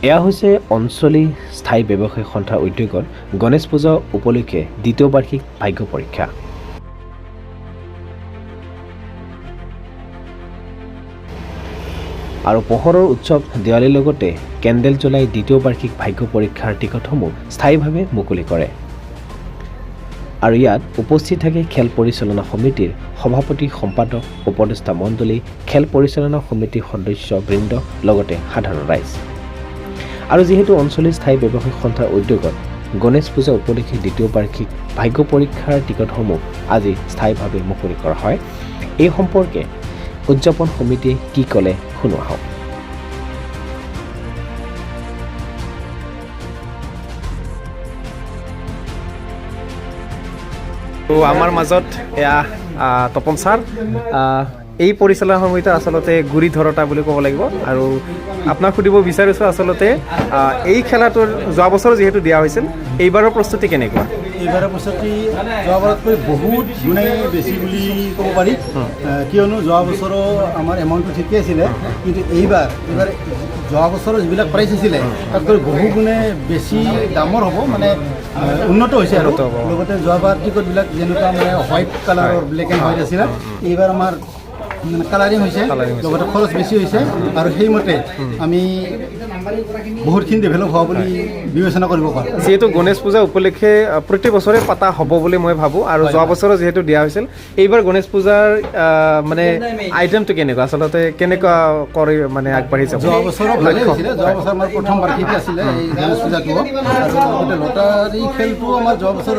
এয়া হৈছে অঞ্চলী স্থায়ী ব্যৱসায়ী সন্থাৰ উদ্যোগত গণেশ পূজা উপলক্ষে দ্বিতীয় বাৰ্ষিক ভাগ্য পৰীক্ষা। আৰু পোহৰৰ উৎসৱ দেৱালীৰ লগতে কেণ্ডেল জ্বলাই দ্বিতীয় বাৰ্ষিক ভাগ্য পৰীক্ষাৰ টিকটসমূহ স্থায়ীভাৱে মুকলি কৰে। আৰু ইয়াত উপস্থিত থাকে খেল পৰিচালনা সমিতিৰ সভাপতি, সম্পাদক, উপদেষ্টা মণ্ডলী, খেল পৰিচালনা সমিতিৰ সদস্যবৃন্দ, লগতে সাধাৰণ ৰাইজ। আৰু যিহেতু অঞ্চলিক স্থায়ী ব্যৱসায়িক সন্থাৰ উদ্যোগত গণেশ পূজা উপলক্ষে দ্বিতীয় বাৰ্ষিক ভাগ্য পৰীক্ষাৰ টিকটসমূহ আজি স্থায়ীভাৱে মুকলি কৰা হয়, এই সম্পৰ্কে উদযাপন সমিতিয়ে কি ক'লে শুনো আহক। তো আমাৰ মাজত এয়া তপন ছাৰ, এই পৰিচালনা সমিতিৰ আচলতে গুৰি ধৰোতা বুলি ক'ব লাগিব। আৰু আপোনাক সুধিব বিচাৰিছোঁ, আচলতে এই খেলাটোৰ যোৱা বছৰ যিহেতু দিয়া হৈছিল, এইবাৰৰ প্ৰস্তুতি কেনেকুৱা? এইবাৰৰ প্ৰস্তুতি যোৱাবাৰতকৈ বহুত গুণেই বেছি বুলি ক'ব পাৰি। কিয়নো যোৱা বছৰো আমাৰ এমাউণ্টটো ঠিকেই আছিলে, কিন্তু এইবাৰ যোৱা বছৰৰ যিবিলাক প্ৰাইচ আছিলে তাতকৈ বহু গুণে বেছি দামৰ হ'ব, মানে উন্নত হৈছে। আৰু উন্নত হ'ব। লগতে যোৱাবাৰ টিকটবিলাক যেনেকুৱা মানে হোৱাইট কালাৰৰ, ব্লেক এণ্ড হোৱাইট আছিলে, এইবাৰ আমাৰ মানে কালাৰিং হৈছে। কালাৰিং হৈছে। লগতে খৰচ বেছি হৈছে আৰু সেইমতে আমি বহুতখিনি ডেভেলপ হোৱা বুলি বিবেচনা কৰিব পাৰোঁ। যিহেতু গণেশ পূজা উপলক্ষে প্ৰতি বছৰে পাতা হ'ব বুলি মই ভাবোঁ, আৰু যোৱা বছৰো যিহেতু দিয়া হৈছিল, এইবাৰ গণেশ পূজাৰ মানে আইটেমটো কেনেকুৱা, আচলতে কেনেকুৱা কৰি মানে আগবাঢ়ি যাব? যোৱা বছৰো ভালেই লক্ষ্য। হৈছিলে। যোৱা বছৰ আমাৰ প্ৰথম বাৰ্ষিকী আছিলে এই গণেশ পূজাটো, আৰু লগতে লটাৰী খেলটোও আমাৰ যোৱা বছৰ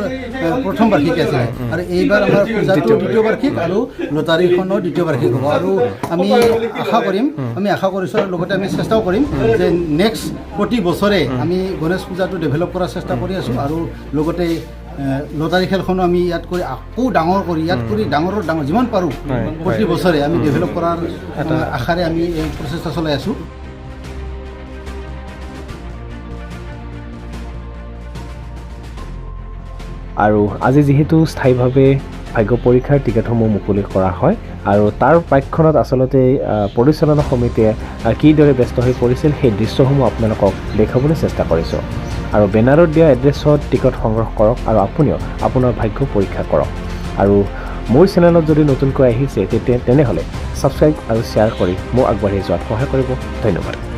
প্ৰথম বাৰ্ষিকী আছিলে, আৰু এইবাৰ আমাৰ পূজাটো দ্বিতীয় বাৰ্ষিক আৰু লটাৰীখনো দ্বিতীয় বাৰ্ষিক হ'ব। আৰু আমি আশা কৰিম, আমি আশা কৰিছোঁ আৰু লগতে আমি চেষ্টাও কৰিম যে নেক্সট প্ৰতি বছৰে আমি গণেশ পূজাটো ডেভেলপ কৰাৰ চেষ্টা কৰি আছোঁ, আৰু লগতে লটাৰী খেলখনো আমি ইয়াত কৰি আকৌ ডাঙৰ কৰি, ইয়াত কৰি ডাঙৰৰ ডাঙৰ যিমান পাৰোঁ প্ৰতি বছৰে আমি ডেভেলপ কৰাৰ আশাৰে আমি এই প্ৰচেষ্টা চলাই আছোঁ। আৰু আজি যিহেতু স্থায়ীভাৱে ভাগ্য পৰীক্ষাৰ টিকটসমূহ মুকলি কৰা হয়, আৰু তাৰ প্ৰাকক্ষণত আচলতে পৰিচালনা সমিতিয়ে কিদৰে ব্যস্ত হৈ পৰিছিল সেই দৃশ্যসমূহ আপোনালোকক দেখুৱাবলৈ চেষ্টা কৰিছোঁ। আৰু বেনাৰত দিয়া এড্ৰেছত টিকট সংগ্ৰহ কৰক আৰু আপুনিও আপোনাৰ ভাগ্য পৰীক্ষা কৰক। আৰু মোৰ চেনেলত যদি নতুনকৈ আহিছে তেতিয়া তেনেহ'লে ছাবস্ক্ৰাইব আৰু শ্বেয়াৰ কৰি মোক আগবাঢ়ি যোৱাত সহায় কৰিব। ধন্যবাদ।